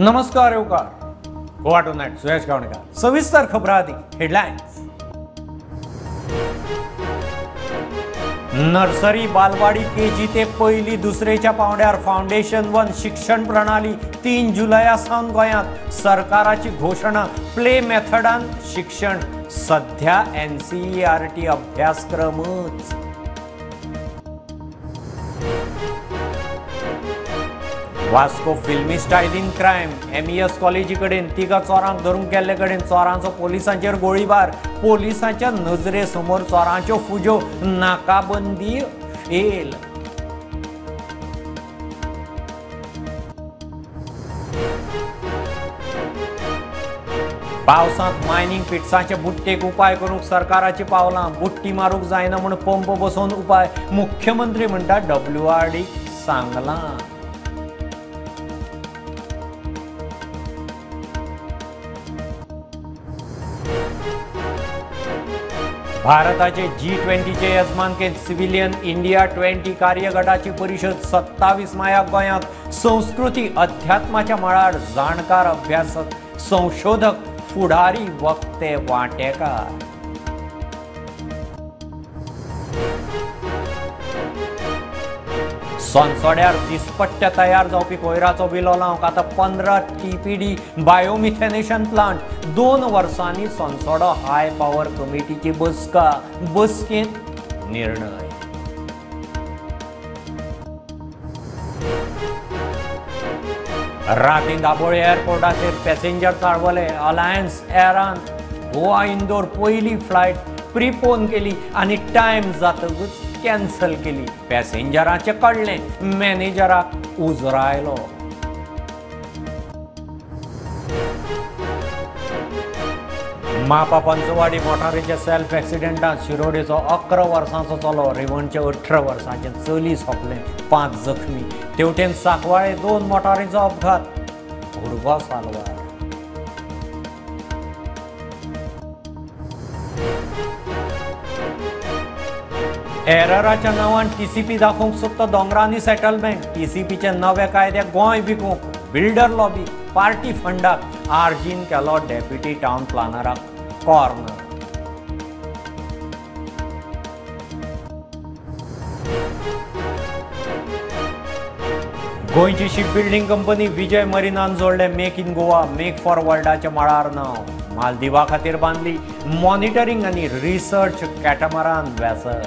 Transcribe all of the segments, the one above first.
नमस्कार येवकार गोवा टुनायट सुयश गावणेकर. सविस्तर खबरां आदी हेडलायन्स. नर्सरी बालवाडी केजी ते पयली दुसरेच्या पावंड्यार फाउंडेशन वन शिक्षण प्रणाली 3 जुलया सावन गोंयांत सरकाराची घोशणा. प्ले मेथडान शिक्षण सध्या एनसीईआरटी अभ्यासक्रमच. वास्को फिल्मी स्टायलीन क्रायम. एमईएस कॉलेजी कडेन तिगा चोरांक धरूंक गेल्ले कडेन चोरांचो पोलिसांचेर गोळीबार. पोलिसांच्या नजरे समोर चोरांच्यो फुज्यो. नाकाबंदी फेल. पावसांत मायनिंग पिट्सांचे बुट्टेक उपाय करूंक सरकाराची पावलां. बुट्टी मारूंक जायना म्हूण पंप बसोवन उपाय. मुख्यमंत्री म्हणटा डब्ल्यूआरडी सांगलां. भारताचे G20चे यजमानकेंत सिव्हिलियन इंडिया 20 कार्यगटाची परिषद 27 मायाक गोंयांत. संस्कृती अध्यात्माच्या मळार जाणकार अभ्यासक संशोधक फुडारी वक्ते वांटेकार. सोनसोड्यार दिसपट्टे तयार जावपी कोयराचो विलो लावंक आतां 15 TPD बायोमिथेनेशन प्लांट. 2 वर्सांनी सोनसोडो हाय पॉवर कमिटीची बसका. बसकेंत निर्णय. रातीं दाबोळे एअरपोर्टाचेर पॅसेंजर चाळवले. अलायन्स एअरान गोवा इंदोर पयली फ्लायट प्रिपोन केली आनी टायम जातकूच कॅन्सल केली. पॅसेंजराचें कळ्ळें, मॅनेजराक उजरायलो. मापा पंचवाडी मोटारीच्या सेल्फ एक्सिडेंटांत शिरोडेचो 11 वर्सांचो चलो, रिवणचे 18 वर्सांचें चली सोंपलें, 5 जखमी. तेवटेन सांकवाळे 2 मोटारींचो अपघात, भुरगो साल्वार. एरराच्या नांवान टीसीपी दाखोवंक सोदता दोंगरांनी सेटलमेंट. टीसीपीचे नवे कायदे गोंय विकूंक बिल्डर लॉबी पार्टी फंडाक आरजीन केलो डेप्युटी टावन प्लानराक कॉर्नर. गोंयची शिप बिल्डींग कंपनी विजय मरिनान जोडलें make in Goa make for वर्ल्डाच्या मळार नांव. मालदिवा खातीर बांदली मॉनिटरींग आनी रिसर्च कॅटमरान वेसल.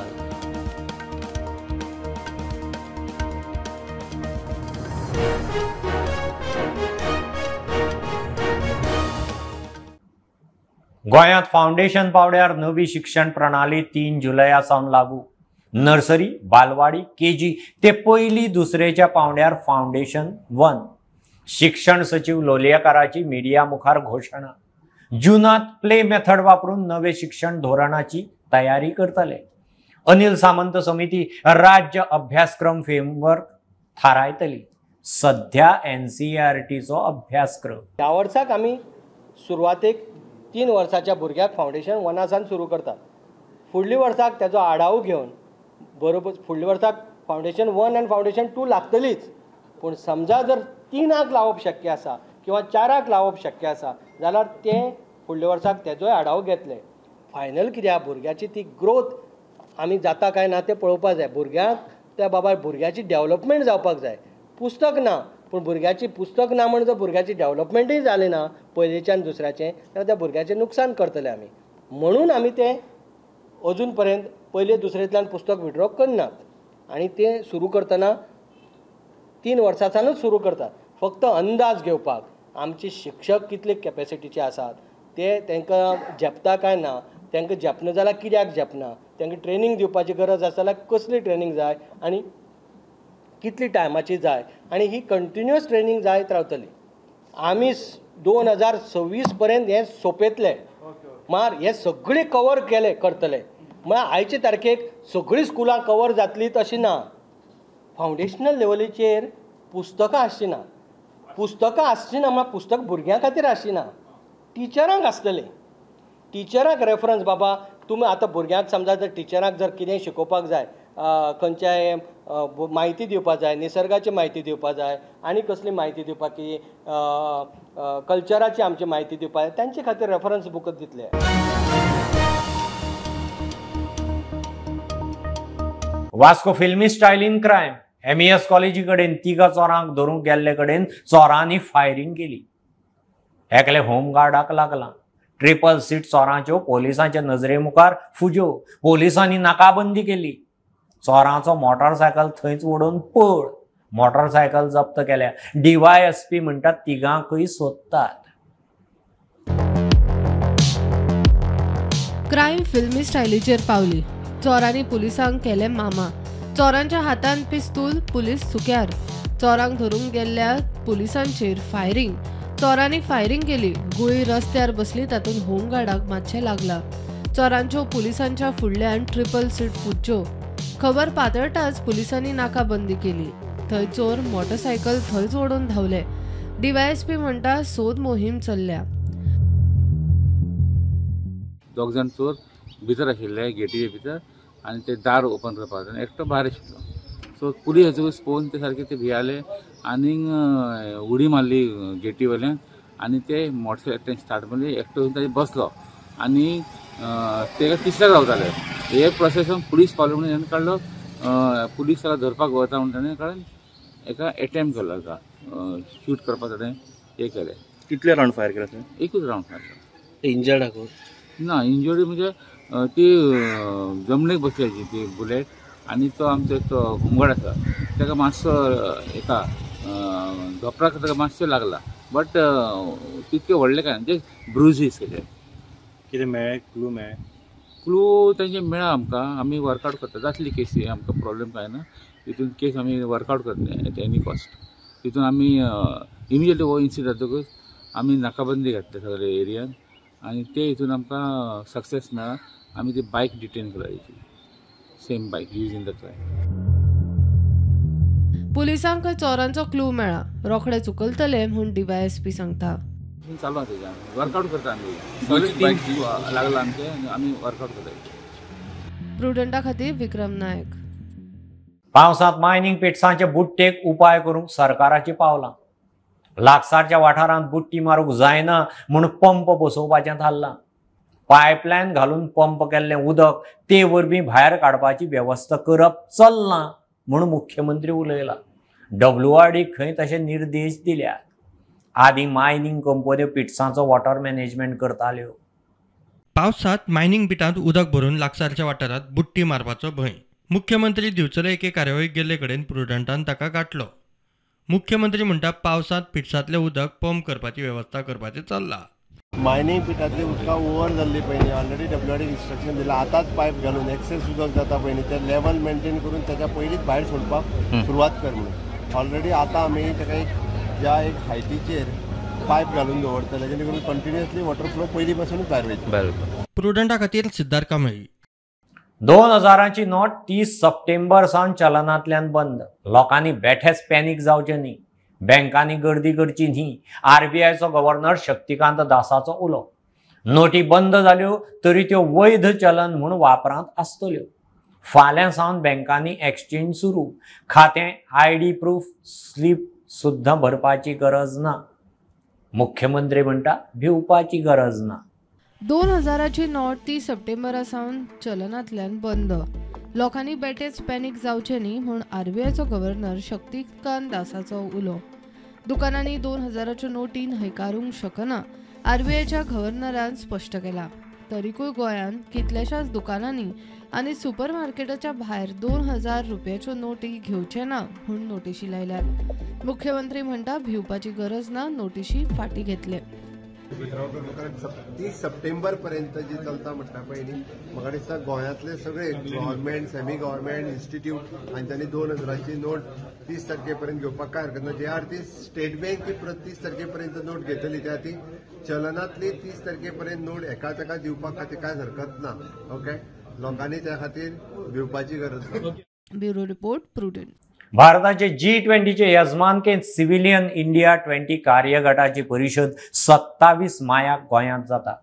गोंयांत फाउंडेशन पावड्यार नवी शिक्षण प्रणाली 3 जुलया सावन लागू. नर्सरी बालवाडी केजी ते पयली दुसरेच्या पावंड्यार फाउंडेशन 1. शिक्षण सचिव लोलयेकाराची मिडिया मुखार घोशणा. जुनात प्ले मेथड वापरून नवे शिक्षण धोरणाची तयारी करतले. अनिल सामंत समिती राज्य अभ्यासक्रम फ्रेमवर्क थारायतली. सध्या एनसीईआरटीचो अभ्यासक्रम. ह्या वर्साक आमी सुरवातेक 3 वर्साच्या भुरग्याक फावंडेशन 1 सावन सुरू करतात. फुडल्या वर्साक तेजो आडाव घेवन बरोबर फुडल्या वर्साक फावंडेशन 1 आनी फावंडेशन 2 लागतलीच. पूण समजा जर 3 लावप शक्य आसा किंवा 4 लावप शक्य आसा जाल्यार तें फुडल्या वर्साक तेजोय आडाव घेतले. फायनल कित्याक भुरग्याची ती ग्रोथ आमी जाता काय ना तें पळोवपाक जाय. भुरग्यांक त्या बाबा भुरग्याची डेवलपमेंट जावपाक जाय. पुस्तक ना पूण भुरग्याची पुस्तक ना म्हण जर भुरग्याची डेवलपमेंटूय जालें ना पयलींच्यान दुसऱ्याचें जाल्यार त्या भुरग्याचें नुकसान करतले आमी. म्हणून आमी तें अजून पर्यंत पयले दुसरेंतल्यान पुस्तक विड्रॉ करनात आनी तें सुरू करतना 3 वर्सांच्यानूच सुरू करतात. फक्त अंदाज घेवपाक आमचे शिक्षक कितले कॅपेसिटीचे आसात ते तांकां झेपता काय ना, तांकां झेपना जाल्यार कित्याक झेपना, तांकां ट्रेनींग दिवपाची गरज आसा जाल्यार कसली ट्रेनींग जाय आनी कितली टायमाची जाय आनी ही कंटिन्युअस ट्रेनींग जायत रावतली. आमी 2026 पर्यंत हें सोंपयतले. मार हे सगळे कवर केले करतले. म्हळ्यार आयचे तारखेक सगळीं स्कुलां कवर जातली तशी ना. फावंडेशनल लेवलीचेर पुस्तकां आसची ना. पुस्तकां आसची ना म्हळ्यार पुस्तक भुरग्यां खातीर आसची ना, टिचरांक आसतलें. टिचरांक रेफरन्स बाबा तुमी आतां भुरग्यांक समजा जर टिचरांक जर कितें शिकोवपाक जाय खंयच्याय म्हायती दिवपा जाय, निसर्गाची म्हायती दिवपा जाय आनी कसली म्हायती दिवपाक की कल्चराची आमची म्हायती दिवपा जाय, तांचे खातीर रेफरन्स बुकच दितले. वास्को फिल्मी स्टायलीन क्रायम. MES कॉलेजी कडेन तिगा चोरांक धरूंक गेल्ले कडेन चोरांनी फायरींग केली. एकले होमगार्डाक लागला. ट्रिपल सीट चोरांच्यो पोलिसांच्या नजरे मुखार फुज्यो. पोलिसांनी नाकाबंदी केली. चोरांचो मोटरसायकल थंयच उडोवन पळ. मोटरसायकल जप्त केल्या. DYSP म्हणटात तिगांकूय सोदतात. क्रायम फिल्मी स्टायलीचेर पावली. चोरांनी पुलिसांक केले मामा. चोरांच्या हातान पिस्तूल, पुलीस सुक्यार. चोरांक धरूंक गेल्ल्या पुलिसांचेर फायरींग. चोरांनी फायरींग केली. गुळी रस्त्यार बसली, तातूंत होमगार्डाक मातशें लागला. चोरांच्यो पुलिसांच्या फुडल्यान ट्रिपल सीट फुज्ज्यो. खबर पातळटाच पुलिसांनी नाकाबंदी केली. थंय चोर मोटरसायकल थंयच ओडून धांवले. DYSP म्हणटा सोद मोहीम चल्ल्या. दोग जाण चोर भितर आशिल्ले गेटीचे भितर आनी ते दार ओपन करपाक आनी एकटो भायर आशिल्लो. सो पुलीस येतकूच पळोवन ते सारके ते भियाले आनीक उडी मारली गेटी वयल्यान आनी ते मोटरसायकल स्टार्ट मारली. एकटो ताजेर बसलो आनी तेका तिसऱ्याक रावताले. हे प्रोसेसान पुलीस पावले म्हणून हेणें काडलो. पुलीस ताका धरपाक वता म्हणून ताणें काडून एका एटेम्प्ट केलो, एका शूट करपाक ताणें हें केलें. कितले रावंड फायर केले? एकूच रावंड फायर केलो. इंजर्ड आहा? ना, इंजरी म्हणजे ती जमनीक बसली ती बुलेट आनी तो आमचो तो होमगार्ड आसा ताका मातसो एका धोपराक ताका मातसो लागला, बट तितकें व्हडलें कांय ना, जस्ट ब्रुजीस केले. कितें मेळ्ळें? क्लू मेळ्ळें? क्लू तेंचे मेळ्ळा आमकां. आमी वर्कआवट करता, जातली केसी, आमकां प्रॉब्लेम कांय ना. तितून केस आमी वर्कआवट करतले एट एनी कॉस्ट. तितून आमी इमिजिएटली हो इन्सिडंट जातकूच आमी नाकाबंदी घातली सगळे एरियान आनी ते हितून आमकां सक्सेस मेळ्ळा. आमी ती बायक डिटेन केला, same bike use in the crime. पुलिसांक चोरांचो क्लू मेळ्ळा. रोखडे चुकलतले म्हूण DYSP सांगता. चालू आसा तेजें, वर्कआवट करता आमी. सगळे टीम लागला आमचे आनी आमी वर्कआवट करता. प्रुडंटा खातीर विक्रम नायक. पावसांत मायनींग पिट्सांचे बुट्टेक उपाय करूंक सरकाराची पावलां. लागसारच्या वाठारांत बुट्टी मारूंक जायना म्हूण पंप बसोवपाचें थारलां. पायपलायन घालून पंप केल्लें उदक ते वरवीं भायर काडपाची वेवस्था करप चल्लां म्हूण मुख्यमंत्री उलयला. WRD खंय तशे निर्देश दिल्यात. आदीं मायनींग कंपन्यो पिट्सांचो वॉटर मॅनेजमेंट करताल्यो. पावसांत मायनींग पिटांत उदक भरून लागसारच्या वाठारांत बुट्टी मारपाचो भंय. मुख्यमंत्री दिवचले एके कार्यावळीक गेल्ले कडेन प्रुडंटान ताका गांठलो. मुख्यमंत्री म्हणटा पावसांत पिट्सांतलें उदक पंप करपाची वेवस्था करपाचें चल्लां. मायनींग पिटांतली उदकां ओवर जाल्ली पयलीं ऑलरेडी WRD instruction दिलां. आतांच पायप घालून एक्सेस उदक जाता पयलीं तें लेवल मेंटेन करून ताच्या पयलींच भायर सोडपाक सुरवात कर म्हणून. ऑलरेडी आतां आमी ताका एक ज्या एक हायटीचेर पायप घालून दवरतले जेणे करून कंटिन्युअसली वॉटर फ्लो पयलीं पासूनच भायर वयतलो. प्रुडंटा खातीर सिद्धार्थ कांबळी. 2000ची नोट 30 सप्टेंबर सावन चलनांतल्यान बंद. लोकांनी बेठेच पॅनीक जावचें न्ही, बँकांनी गर्दी करची न्ही. RBIचो गव्हर्नर शक्तिकांत दासाचो उलो. नोटी बंद जाल्यो तरी त्यो वैध चलन म्हूण वापरांत आसतल्यो. फाल्यां सावन बँकांनी एक्सचेंज सुरू. खातें ID proof स्लीप सुद्दां भरपाची गरज ना. मुख्यमंत्री म्हणटा भिवपाची गरज ना. 2000ची नोट 30 सप्टेंबरा सावन चलनांतल्यान बंद. लोकांनी बेठेच पॅनीक जावचें न्ही म्हूण RBIचो गव्हर्नर शक्तिकांत दासाचो उलो. दुकानांनी 2000च्यो नोटी न्हयकारूंक शकना, RBIच्या गव्हर्नरान स्पश्ट केलां. तरीकूय गोंयांत कितल्याशाच दुकानांनी आनी सुपर मार्केटाच्या भायर 2000 रुपयाच्यो नोटी घेवचे ना म्हूण नोटिशी लायल्यात. मुख्यमंत्री म्हणटा भिवपाची गरज ना, नोटिशी फाटीं घेतले. 30 सप्टेंबर पर्यंत जी चलता म्हटल्या पळय न्ही, म्हाका दिसता गोंयांतले सगळे गव्हर्मेंट, सेमी गव्हर्मेंट इन्स्टिट्यूट हांच्यांनी 2000ची नोट 30 तारखे पर्यंत घेवपाक काय हरकत ना. ज्या अर्थी स्टेट बँक ही 30 तारखे पर्यंत नोट घेतली त्या ती चलनांतली 30 तारखे पर्यंत नोट एका ताका दिवपा खातीर कांय हरकत ना. ओके, लोकांनी त्या खातीर भिवपाची गरज ना. Bureau report, Prudent. भारताचे G20चे यजमानकेंत सिव्हिलियन इंडिया 20 कार्यगटाची परिशद 27 मायाक गोंयांत जाता.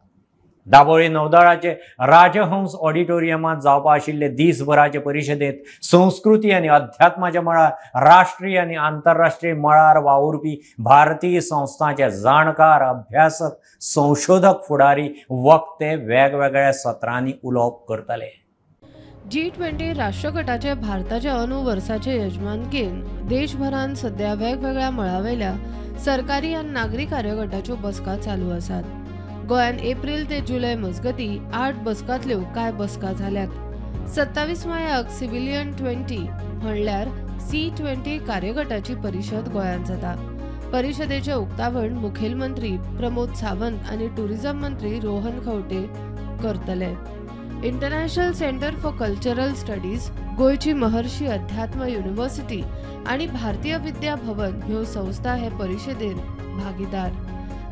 दाबोळी नौदळाचे राजहंस ऑडिटोरियमात जावपा आशिल्ले दीसभराचे परिशदेंत संस्कृती आनी अध्यात्माच्या मळार राष्ट्रीय आनी आंतरराष्ट्रीय मळार वावुरपी भारतीय संस्थांचे जाणकार, अभ्यासक, संशोधक फुडारी वक्ते वेगवेगळ्या सत्रांनी उलोवप करतले. G20 राष्ट्रगटाचे भारताच्या अंदू वर्साचे यजमानकेन देशभरांत सध्या वेगवेगळ्या मळावेल्या सरकारी आनी नागरी कार्यगटाच्यो बसका चालू आसात. गोंयांत एप्रिल ते जुलय मजगती 8 बसकांतल्यो कांय बसका जाल्यात. 27 मायाक सिव्हिलियन 20 म्हणल्यार C20 कार्यगटाची परिशद गोंयांत जाता. परिशदेचें उक्तावण मुखेलमंत्री प्रमोद सावंत आनी टुरिझम मंत्री रोहन खंवटे करतले. International centre for cultural studies, गोंयची महर्षी अध्यात्म युनिव्हर्सिटी आनी भारतीय विद्या भवन ह्यो संस्था हे परिशदेन भागीदार.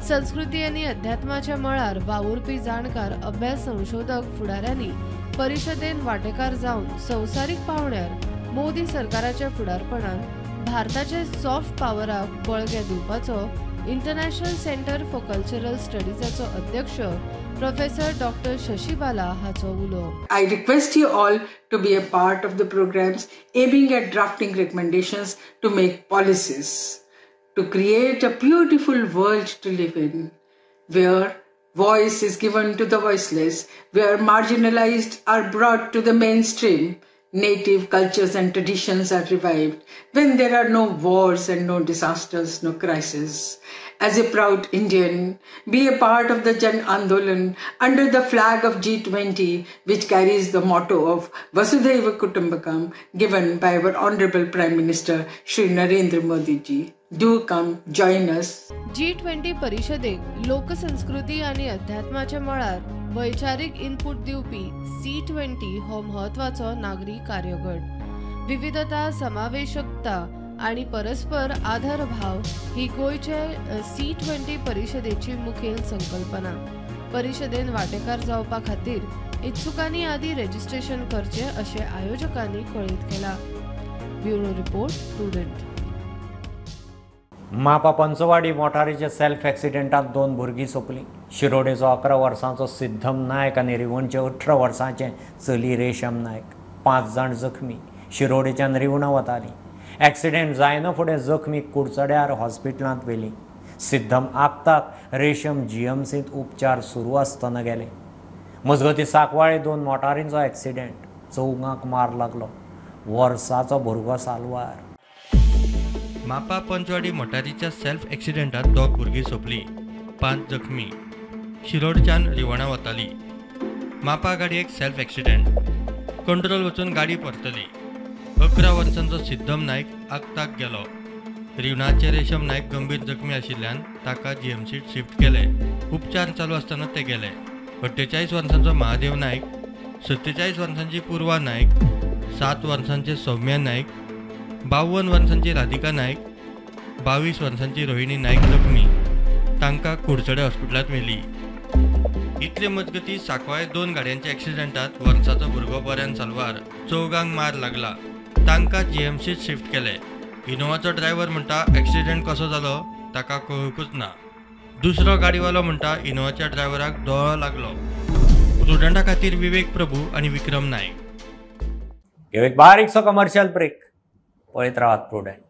संस्कृती आनी अध्यात्माच्या मळार वावुरपी जाणकार, अभ्यास, संशोधक फुडाऱ्यांनी परिशदेन वांटेकार जावन संवसारीक पावंड्यार मोदी सरकाराच्या फुडारपणान भारताचे सॉफ्ट पावराक बळगें दिवपाचो इंटरनॅशनल सेंटर फॉर कल्चरल स्टडीजाचो अध्यक्ष प्रोफेसर डॉक्टर शशिबाला हाचो उलो. I request you all to be a part of the programs aiming at drafting recommendations to make policies, to create a beautiful world to live in, where voice is given to the voiceless, where marginalized are brought to the mainstream, native cultures and traditions are revived, when there are no wars and no disasters, no crises. As a proud Indian, be a part of the Jan Andolan under the flag of G20, which carries the motto of Vasudhaiva Kutumbakam given by our Honorable Prime Minister Shri Narendra Modi ji. Do come join us. G20 परिशदेक लोकसंस्कृती आनी अध्यात्माच्या मळार वैचारीक input दिवपी C20 हो म्हत्वाचो नागरी कार्यगट. विविधता, समावेशकता आनी परस्पर आदरभाव ही गोंयचे C20 परिशदेची मुखेल संकल्पना. परिशदेन वांटेकार जावपा खातीर इत्सुकांनी आदी रजिस्ट्रेशन करचें अशें आयोजकांनी कळीत केलां. Bureau report, Prudent. Mopa Panchwadi मोटारीच्या सेल्फ एक्सिडेंटात 2 भुरगीं सोंपलीं. शिरोडेचो 11 वर्सांचो सिद्धम नायक आनी रिवणचे 18 वर्सांचें चली रेशम नायक. 5 जाण जखमी. शिरोडेच्यान रिवणा वतालीं. एक्सिडेंट जायना फुडें जखमी कुडचड्यार हॉस्पिटलांत व्हेलीं. सिद्धम आगताक, रेशम GMCंत उपचार सुरू आसतना गेले. मजगतीं सांकवाळे 2 मोटारींचो एक्सिडेंट, 4 मार लागलो. वर्साचो भुरगो साल्वार. मापा पंचवाडी मोटारीच्या सेल्फ एक्सिडेंटात 2 भुरगीं सोंपलीं, 5 जखमी. शिरोडच्यान रिवणा वताली. मापा गाडयेक सेल्फ एक्सिडेंट, कंट्रोल वचून गाडी परतली. 11 वर्सांचो सिद्धम नायक आगताक गेलो. रिवणाचे रेशम नायक गंभीर जखमी आशिल्ल्यान ताका GMCत शिफ्ट केले. उपचार चालू आसतना ते गेले. 48 वर्सांचो महादेव नायक, 47 वर्सांची पूर्वा नायक, 7 वर्सांचे सौम्या नायक, 52 वर्सांची राधिका नायक, 22 वर्सांची रोहिणी नायक जखमी. तांकां कुडचडे हॉस्पिटलांत व्हेली. इतले मजगती सांकवाळे 2 गाडयांच्या एक्सिडेंटात वर्साचो भुरगो बऱ्यान साल्वार, 4 मार लागला. तांकां GMCत शिफ्ट केले. इनोवाचो ड्रायव्हर म्हणटा एक्सिडेंट कसो जालो ताका कळूंकच ना. दुसरो गाडीवालो म्हणटा इनोवाच्या ड्रायव्हराक दोळो लागलो. प्रुडंटा खातीर विवेक प्रभू आनी विक्रम नायक. एक बारीकसो कमर्शियल ब्रेक. पळयत रावात Prudent.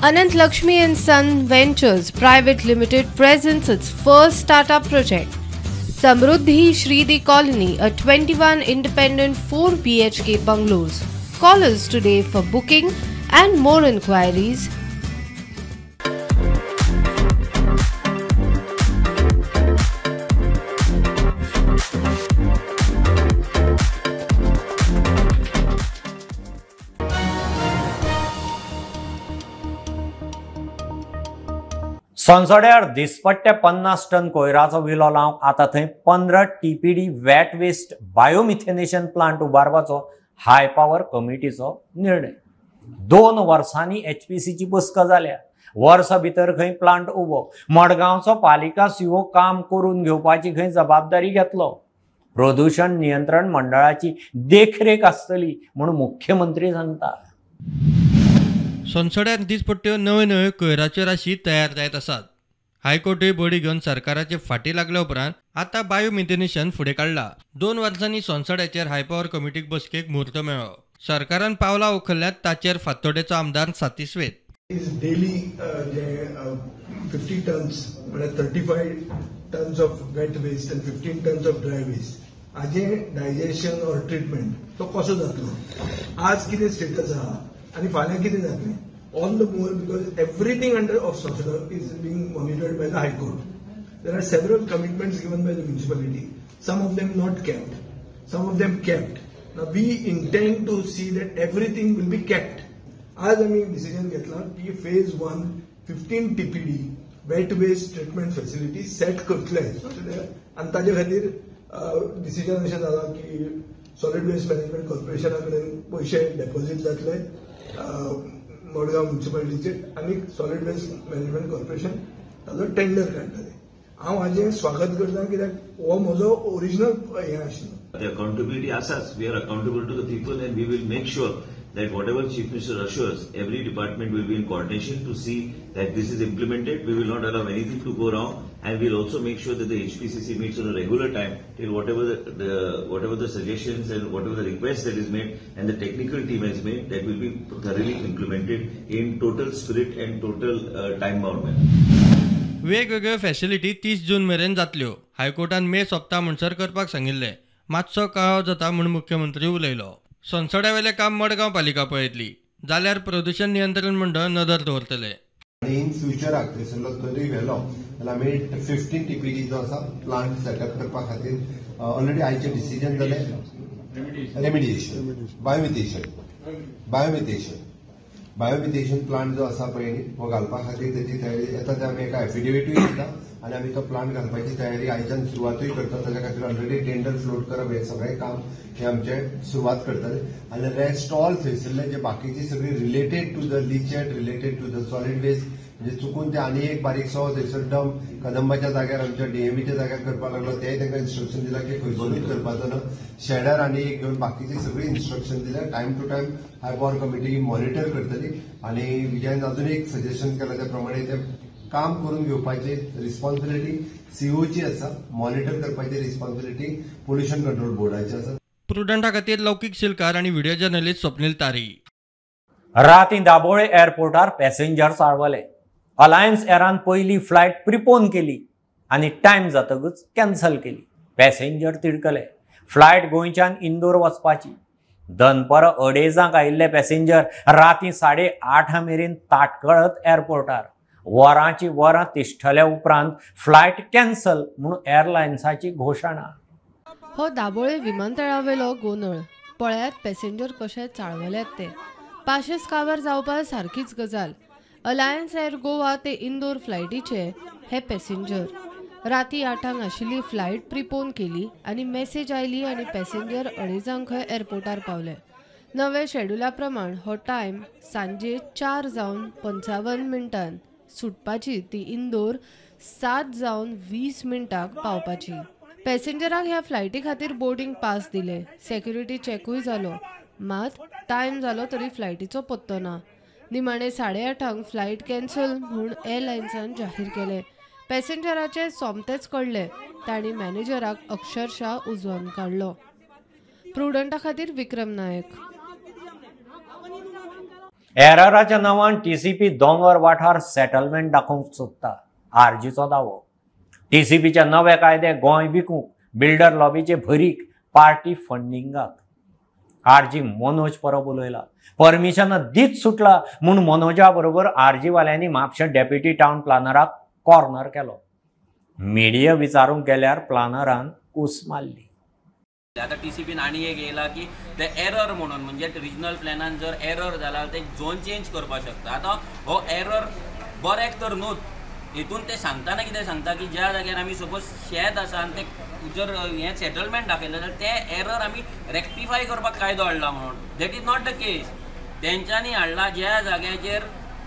Anant Lakshmi and Son Ventures Private Limited presents its first startup project, Samruddhi Shreedi Colony, a 21 independent 4 BHK bungalows. Call us today for booking and more inquiries. संसड्यार दिसपट्टे 50 टन कोयराचो विलो लावंक आतां थंय 15 TPD wet waste biomethanation plant उबारपाचो हाय power कमिटीचो निर्णय. 2 वर्सांनी HPCची बसका जाल्या. वर्सा भितर खंय प्लांट उबो. मडगांवचो पालिका सीओ काम करून घेवपाची खंय जबाबदारी घेतलो. प्रदूषण नियंत्रण मंडळाची देखरेख आसतली म्हूण मुख्यमंत्री सांगता. सोनसड्यार दिसपट्ट्यो नव्यो नव्यो कोयराच्यो राशी तयार जायत आसात. हायकोर्टूय बडी घेवन सरकाराचे फाटी लागल्या उपरांत आतां बायोमिथेनेशन फुडें काडला. 2 वर्सांनी सोनसड्याचेर हायपॉवर कमिटीक बसकेक म्हूर्त मेळ्ळो. सरकारान पावलां उखल्ल्यात ताचेर फातोड्डेचो आमदार सातिस्वेत. डेली जे 50 टन्स म्हळ्यार 35 tons of wet waste and 15 tons of dry waste हाजें डायजेशन ऑर ट्रिटमेंट तो कसो जातलो, आज कितें स्टेटस आहा आनी फाल्यां कितें जातलें. All the more because everything under of Sonsodo is being monitored by the High Court. There are several commitments given by the municipality, some of them not kept, some of them kept. Now we intend to see that everything will be kept. आज आमी decision घेतला की phase 1 15 TPD wet waste treatment facility set करतले आनी ताजे खातीर decision अशें जालां की सॉलिड वेस्ट मॅनेजमेंट कॉर्पोरेशना कडेन पयशे डेपॉझीट जातले मडगांव म्युनिसिपालिटीचे आनी सॉलिड वेस्ट मॅनेजमेंट कॉर्पोरेशन ताजो टेंडर काडटले. हांव हाजें स्वागत करता कित्याक हो म्हजो ओरिजिनल हें आशिल्लो. अकाउंटेबिलिटी आसाच. We are accountable to the people and we will make sure that whatever Chief Minister assures, every department will be in coordination to see that this is implemented. We will not allow anything to go wrong, and we'll also make sure that the HPCC meets on a regular time till whatever the suggestions and whatever the request that is made and the technical team has made, that will be thoroughly implemented in total spirit and total time bound manner. वेगवेगळ्यो facility 30 जून मेरेन जातल्यो. हायकोर्टान मे सोंपता म्हणसर करपाक सांगिल्लें. मातसो कळाव जाता म्हूण मुख्यमंत्री उलयलो. सोनसड्यावेलें काम मडगांव पालिका पळयतली जाल्यार प्रदूषण नियंत्रण मंडळ नदर दवरतले. आनी इन फ्युचराक थंयसरलो तरूय व्हेलो जाल्यार आमी 15 TPD जो आसा प्लांट सेटअप करपा खातीर ऑलरेडी आयचें डिसिजन जालें. रेमिडिएशन बायोमिथेशन प्लांट जो आसा पळय न्ही हो घालपा खातीर तेजी तयारी येता. ते आमी एका एफिडेविटूय दिता आनी आमी तो प्लांट घालपाची तयारी आयच्यान सुरवातूय करता. ताच्या खातीर ऑलरेडी टेंडर फ्लोट करप हें सगळें काम हें आमचें सुरवात करतले. आनी रेस्ट ऑल थंयसरले जे बाकीची सगळी related to the leachate, related to the solid waste, म्हणजे चुकून ते आनी एक बारीकसो थंयसर डंप कदंबाच्या जाग्यार आमच्या डीएमईच्या जाग्यार करपाक लागलो, तेय तांकां इन्स्ट्रक्शन दिलां की खंयसरूच करपाचो ना. शेडर आनी एक घेवन बाकीची सगळी इन्स्ट्रक्शन दिल्या. Time to time high power committee monitor करतली. आनी विजयान अजून एक सजेशन केलां त्या प्रमाणे ते काम करून घेवपाची रिस्पॉन्सिबिलिटी सीओची आसा, मॉनिटर करपाची रिस्पॉन्सिबिलिटी पोल्युशन कंट्रोल बोर्डाची आसा. प्रुडंटा खातीर लौकीक शिलकार आनी व्हिडिओ जर्नलिस्ट स्वप्नील तारी. राती दाबोळे एअरपोर्टार पॅसेंजर चाळवले. अलायन्स एरान पयली फ्लायट प्रिपोन केली आनी टायम जातकच कॅन्सल केली. पॅसेंजर तिडकले. फ्लायट गोंयच्यान इंदोर वचपाची. दनपरां 2:30 आयिल्ले पॅसेंजर राती 8:30 मेरेन ताटकळत एअरपोर्टार. वरांची वरां तिश्ठल्या उपरांत फ्लायट कॅन्सल म्हूण एअरलायन्साची घोशणा. हो दाबोळे विमानतळावेलो गोंदळ. पळयात पॅसेंजर कशे चाळवल्यात ते. पाशेस काबार जावपा सारकीच गजाल. अलायन्स एअर गोवा ते इंदोर फ्लायटीचे हे पॅसेंजर. राती 8 आशिल्ली फ्लायट प्रिपोन केली आनी मेसेज आयली आनी पॅसेंजर 2:30 खंय एअरपोर्टार पावले. नव्या शेड्युला प्रमाण हो टायम सांजे 4:55 सुटपाची ती इंदोर 7:20 पावपाची. पॅसेंजराक ह्या फ्लायटी खातीर बोर्डिंग पास दिले, सेक्युरिटी चॅकूय जालो, मात टायम जालो तरी फ्लायटीचो पत्तो ना. निमाणे 8:30 फ्लायट कॅन्सल म्हूण एअरलायन्सान जाहीर केलें. पॅसेंजराचे सोमतेच कळ्ळे, तांणी मॅनेजराक अक्षरशः उजवान काडलो. प्रुडंटा खातीर विक्रम नायक. एरराच्या नांवान टीसीपी दोंगर वाठार सेटलमेंट दाखोवंक सोदता, आरजीचो दावो. टीसीपीचे नवे कायदे गोंय विकूंक, बिल्डर लॉबीचे भरीक, पार्टी फंडिंगाक. आरजी मनोज परब उलयला. परमिशन दीत सुटला म्हूण मनोजा बरोबर आरजीवाल्यांनी म्हापशें डेप्युटी टावन प्लानराक कॉर्नर केलो. मिडिया विचारूंक गेल्यार प्लानरान कूस मारली. आतां टीसीपीन आनी एक येयला की ते एरर म्हणून, म्हणजे रिजनल प्लॅनान जर एरर जाला ते झोन चेंज करपाक शकता. आतां हो एरर बऱ्याक तर न्हूच, हितून ते सांगतना कितें सांगता की ज्या जाग्यार आमी सपोज शेत आसा आनी ते जर हें सेटलमेंट दाखयलें जाल्यार ते एरर आमी रेक्टिफाय करपाक कायदो हाडला म्हणून. That is not the case. तेंच्यांनी हाडला ज्या जाग्याचेर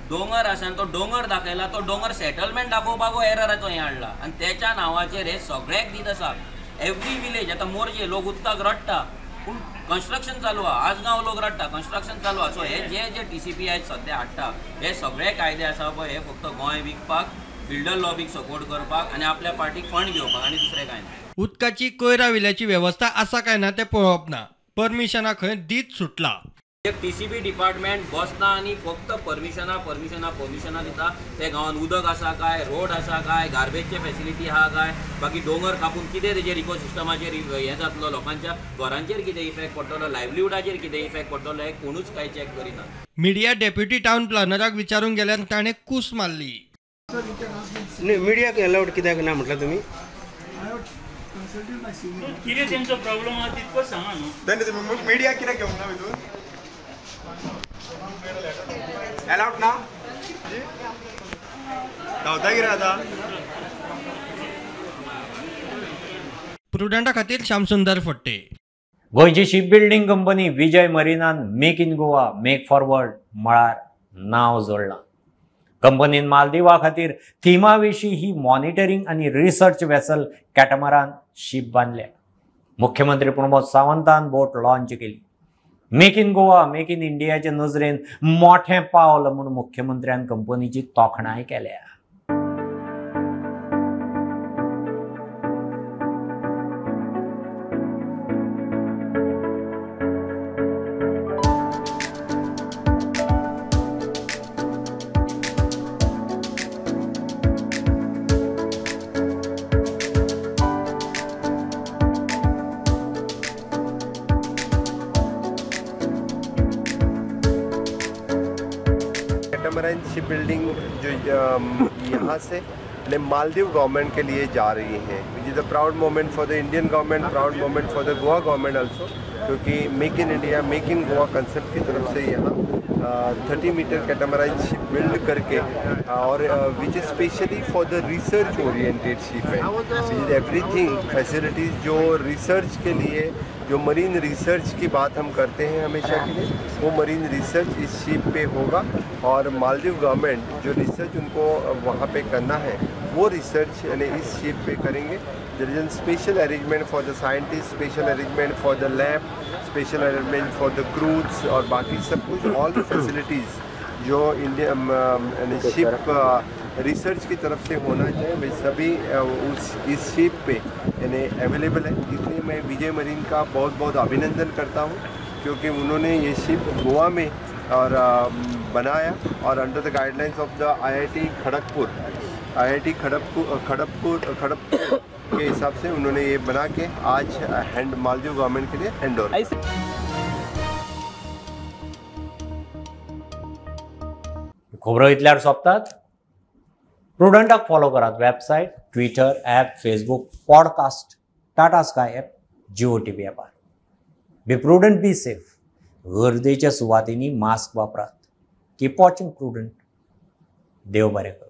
दोंगर आसा आनी तो दोंगर दाखयला, तो दोंगर सेटलमेंट दाखोवपाक हो एरराचो हें हाडला आनी तेच्या नांवाचेर हे सगळ्याक दीत आसा. एवरी विलेज आतां मोरजे लोक उदकाक रडटा, पूण कन्स्ट्रक्शन चालू आहा. आज गांव लोक रडटा, कन्स्ट्रक्शन चालू आहा. सो हे जे जे TCP आयज सद्या हाडटा हे सगळे कायदे आसा पळय, हे फक्त गोंय विकपाक, बिल्डर लॉबीक सपोर्ट करपाक आनी आपल्या पार्टीक फंड घेवपाक आनी दुसरें कांय ना. उदकाची कोयरा विल्याची वेवस्था आसा काय ना तें पळोवप ना, परमिशना खंय दीत सुटला. TCP department बसना आनी फक्त परमिशनां परमिशनां परमिशनां दिता. ते गांवांत उदक आसा काय, रोड आसा काय, गार्बेजचे फेसिलिटी आहा काय, बाकी दोंगर कापून कितें तेजेर इकोसिस्टमाचेर हें जातलो, लोकांच्या घरांचेर कितें इफेक्ट पडटलो, लायवलीहुडाचेर कितें इफेक्ट पडटलो, हें कोणूच कांय चॅक करिना. मिडिया डेप्युटी टावन प्लॅनराक विचारूंक गेल्यार ताणें कूस मारली. न्ही, मिडियाक अलावड कित्याक ना म्हटल्यार तुमी? कितें तेंचो प्रॉब्लम आहा तितकोच सांगा न्हू. मिडिया कित्याक घेवंक ना भितून? अलाउड ना? धांवता कितें आतां? प्रुडंटा खातीर श्यामसुंदर फडते. गोंयची शीप बिल्डींग कंपनी विजय मरिनान make in Goa make forward मळार नांव जोडलां. कंपनीन मालदिवा खातीर थिमाविशीं ही मॉनिटरींग आनी रिसर्च वेसल कॅटमरान शीप बांदल्या. मुख्यमंत्री प्रमोद सावंतान बोट लॉन्च केली. Make in Goa make in इंडियाचे नजरेन मोठें पावल म्हूण मुख्यमंत्र्यान कंपनीची तोखणाय केल्या. कैटामरान शिप बिल्डिंग जो यहाँ से मालदीव गवर्नमेंट के लिए जा रही है, which is a proud moment for the Indian government, proud moment for the Goa government also, क्योंकि make in India make in Goa concept की तरफ से यहाँ 30 मीटर कैटामरान शिप बिल्ड करके और which is specially for the research oriented ship है. Which is everything facilities जो research के लिए, जो मरीन रिसर्च की बात हम करते हैं हमेशा के लिए, वो मरीन रिसर्च इस शिप पे होगा. और मालदीव गवर्नमेंट जो रिसर्च उनको वहाँ पे करना है वो रिसर्च यानी इस शिप पे करेंगे. There is an special arrangement for the scientist, special arrangement for the lab, special arrangement for the crews और बाकी सब कुछ ऑल फैसिलिटीज़ जो इंडिया यानी शिप रिसर्च की तरफ से होना चाहिए वे सभी उस इस शिप पे यानी अवेलेबल है. इसलिए मैं विजय मरीन का बहुत बहुत अभिनंदन करता हूँ, क्योंकि उन्होंने ये शिप गोवा में और बनाया और under the guidelines of the IIT Kharagpur Kharagpur K हिसाब से उन्होंने ये बना के आज हैंड मालदीव गवर्नमेंट के लिए हैंड ओवर. खबरो इतल्यार सोंपतात. प्रुडंटाक फॉलो करात website, Twitter, app, Facebook, podcast, Tata Sky app, Jio TV ॲपार. Be prudent, be safe. गर्देच्या सुवातींनी मास्क वापरात. Keep watching Prudent. देव बरें करूं.